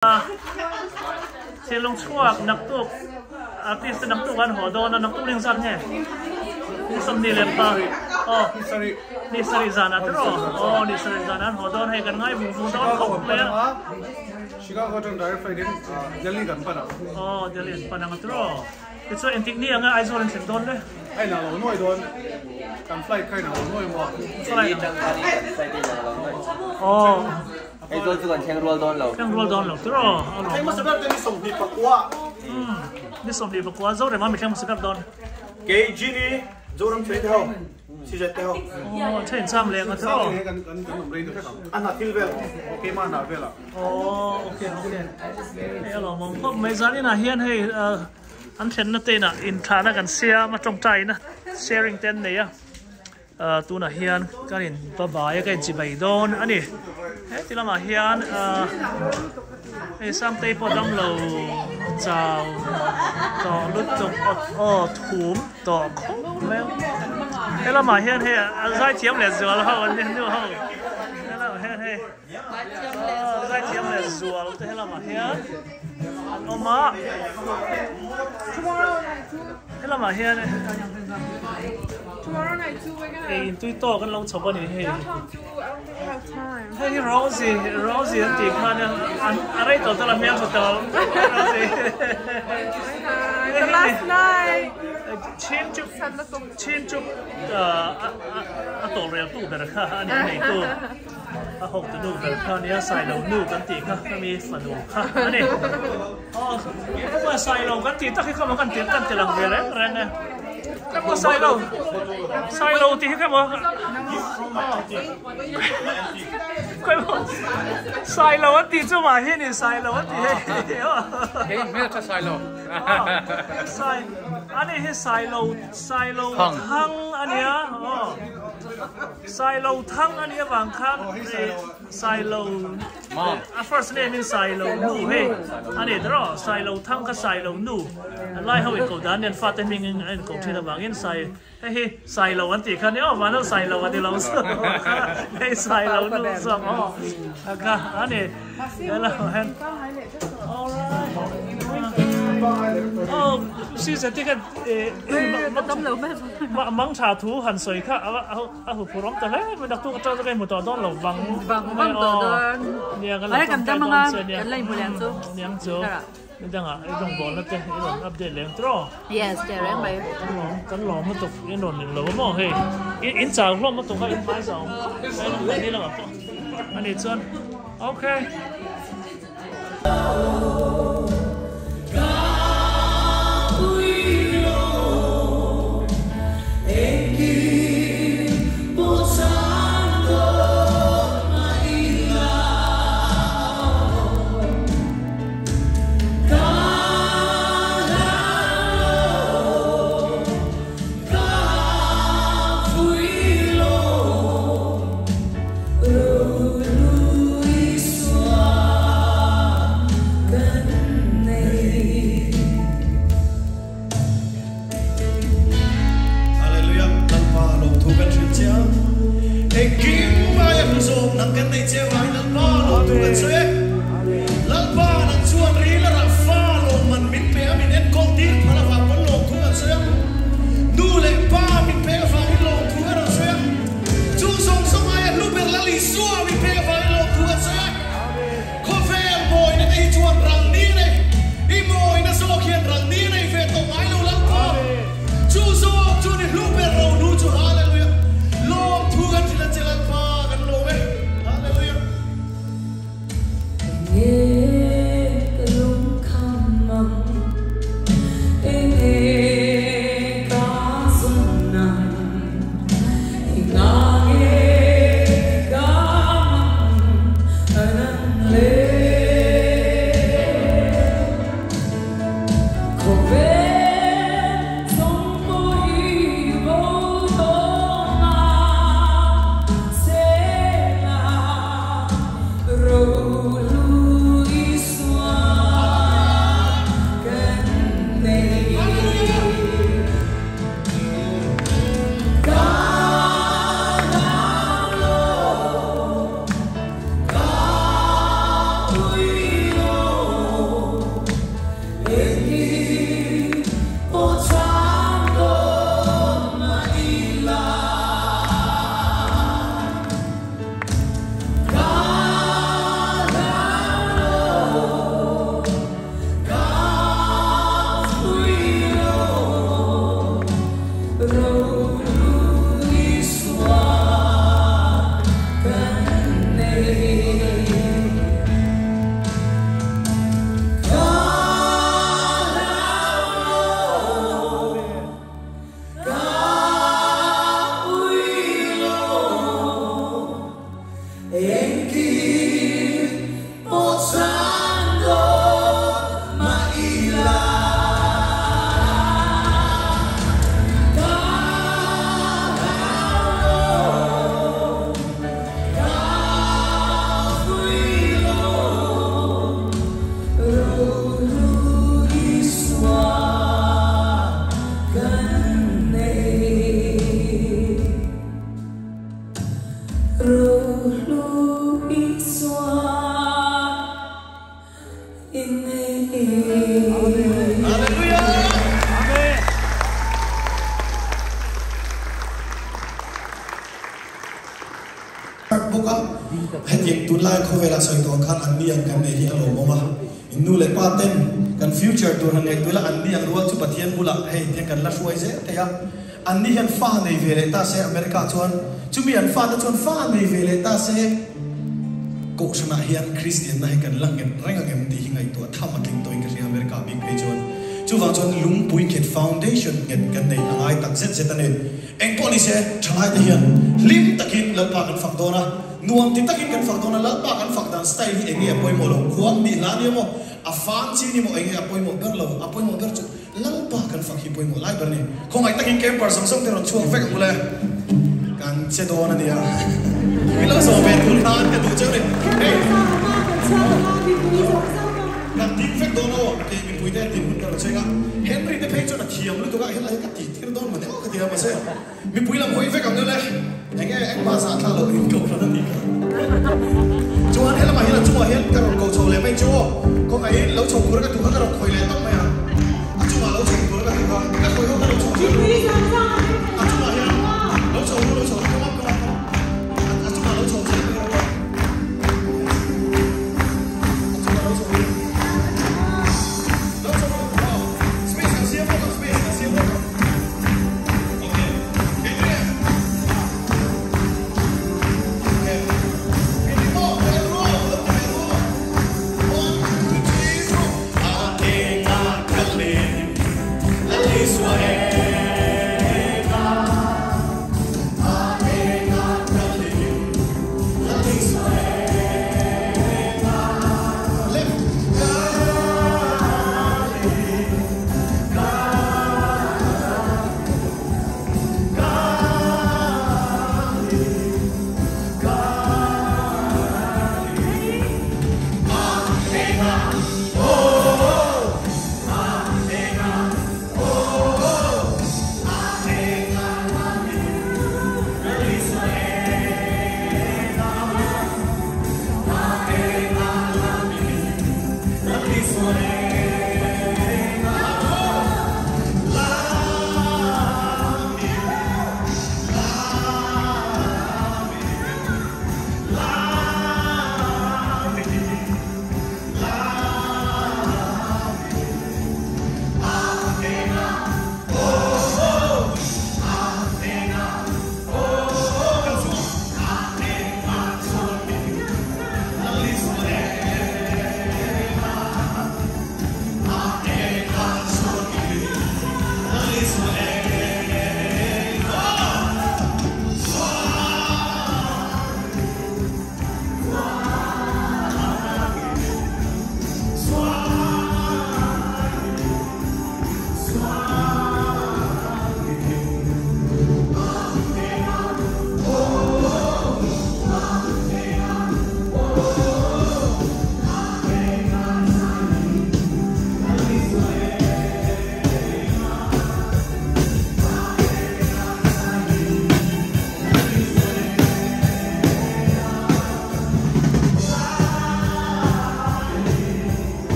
Thinlung chhuak naktuk artist te naktuk an haw dawn a, naktuk ring zat nge? Ni sawmhnih leh pa aw ni sarih zanah te rawh aw ni sarih zanah an haw dawn hei kan ngai vung vung dawn khawp mai a. Chicago atang direct flight in Delhi kan pan ang. Aw Delhi an pan ang a tiraw. Tichuan engtik ni anga Aizawl an thlen dawn le? A inah lo nuai dawn. Kan flight kha inah lo nuai maw? Delhi atang khan in kan flight a inah lo nuai. Aw. Aizawl chu kan thleng rual dawn lo. Thleng rual dawn lo tiraw? Thleng hmasa ber te ni 24. Umm ni 24 Zorema mi thleng hmasa ber dawn. Kei Genie Zoram Chhei te ho CZ te ho. Aw chhei in cham leh ang a tiraw? Kan kan awm rei deuh hlek ang. A hna thil vel. Keimah hna vel ah. Aw okay okay. Hei a lawmawm khawp mai zanin ah hian hei an thlenna te inah inthlahna kan siam a tawngtaina sharing te an nei a. Tunah hian kan in babai a ka in chibai dawn a ni. Heti lamah hian hei Samtei pawh damlo chau tawh lutuk aw thum tawh khawp mai a. He lamah hian hei a zaithiam leh zual ho an ni nu ho. He lamah hian hei zaithiam leh zual te he lamah hian an awm a. He lamah hian Ei intui tawk an lo chhawp a ni hei. Hei hi Rosie, Rosie an tih khan a rei tawh tawh a hmel tha tawh. Rosie. The last night. Chin chu chin chu a tawh rel tu ber kha a ni a nei tu. A hawk tu nu ber kha nia Sailo nu kan tih kha khami fanu kha a ni. Aw khaw Sailo kan tih tak hi khaw maw kan tih kan ti lang ve reng reng e. Khaw Sailo Sailo tih hi khaw maw khaw maw Sailo an tih chu mah hi ni Sailo an tih hei. Kei hmel tha Sailo. Sai ani hi Sailo Sailo thang ania aw. Sailo thang a nih avang khan Sailo a first name in Sailo nu hei a ni tawh Sailo thang kha Sailo nu lai ho in ko dan nen fate hming in a in ko thin avangin Sai hei hi Sailo an tih kha ni aw vanlo Sailo a ni lo hei Sailo nu zawk aw kha a ni hello hen alright oh season te khan Mang tha thu han sawi kha a hu phur awm ta hle mai naktuk atang chu ka inhmu tawh dawn lo vang vang vang tawh dawn nia kan lo tawngtai dawn che nia kan la inhmu leh ang chu niang chu nidangah i rawngbawlna te i rawn update leh ang tiraw yes teh reng mai kan lawm lutuk in rawn ning lo a maw hei in chau hlawm lutuk a in hmai zau awm khawp mai lamah pawh ani chuan okay. Hallelujah! Amen. Bawk a, hetiang tunlai khawvela sawi tawh khan an ni ang kan nei hi a lawmawm a, in nu leh pa ten kan future tur han ngaihtuah ila an ni ang rual chu Pathian bulah hei tiang kan la hruai zel thei a, an ni hian fa nei ve leh ta se America chuan chumi an fa te chuan fa nei ve leh ta se Kohhranah hian Kristianna hi kan la nghet reng ang em tih hi ngaihtuah tham a tling tawhin ka hria America bik phei chuan. Chuvang chuan lungpui nghet foundation nghet kan nei a ngai tak zet zet a ni. Eng pawh ni se, thalaite hian hlim takin Lalpa kan fak dawn a, nuam ti takin kan fak dawn a, Lalpa kan fak dan style hi eng nge a pawimawh lo, khuang nih hla nia maw, a fang chi ni maw eng nge a pawimawh ber lo, a pawimawh ber chu Lalpa kan fak hi pawimawh lai ber a ni. Khawngaih takin camper zawng zawng te rawn chhuak vek ang ule, kan che dawn a nia, min lo zawh ve tur khan ka duh cheu ni. Hei, kan ding vek dawn aw, kei mipui te dinhmun ka rawn cheng a, Henry te phei chuan a thiam lutuk a, helai hi ka tih. Thil dawn mah ni aw ka ti a mahse mipui lam hawi vek ang ule enge engmah zah thla loh in kohhran a nih kha. Chuan helamah hian a chungah hian ka rawn ko chho leh mai chu aw kawngaihin lo chho tur ka duh kha ka rawn khawi leh tawp mai a a chungah lo chho tur ka duh kha ka khawi ho ka lo chho zel a chungah hian lo chho lo chho come up come up come up a chungah lo chho zel mai rawh a chungah lo chho lo chho aw space kan siam bawk ang space kan siam bawk ang okay kei okay kei maw kei ru lo ti ve ru 1 2 3 4 a enga kalin Lalisua enga a enga kalin Lalisua enga left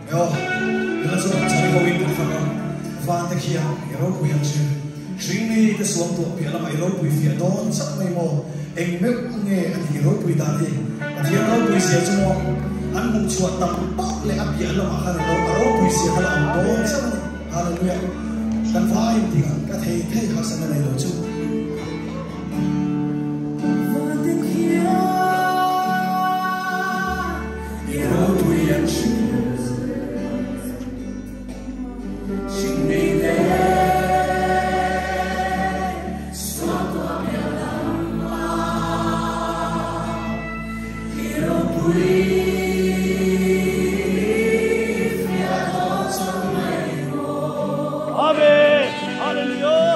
Aw, nula chu chari ho in kan fak a, van te khian i ropui ang hrim. Hringmi te suam tuah piah lamah i ropui fiah dawn chauh mai maw? Eng meuh nge a nih i ropui dan hi? Pathian ropui zia chu maw? An hmuh chhuah tam pauh leh a piah lamah khan a ropui zia kha la awm dawn chauh a ni. Hallelujah! Kan vai in tih ang ka thei thei harsatna nei lo chu. Amen! Hallelujah!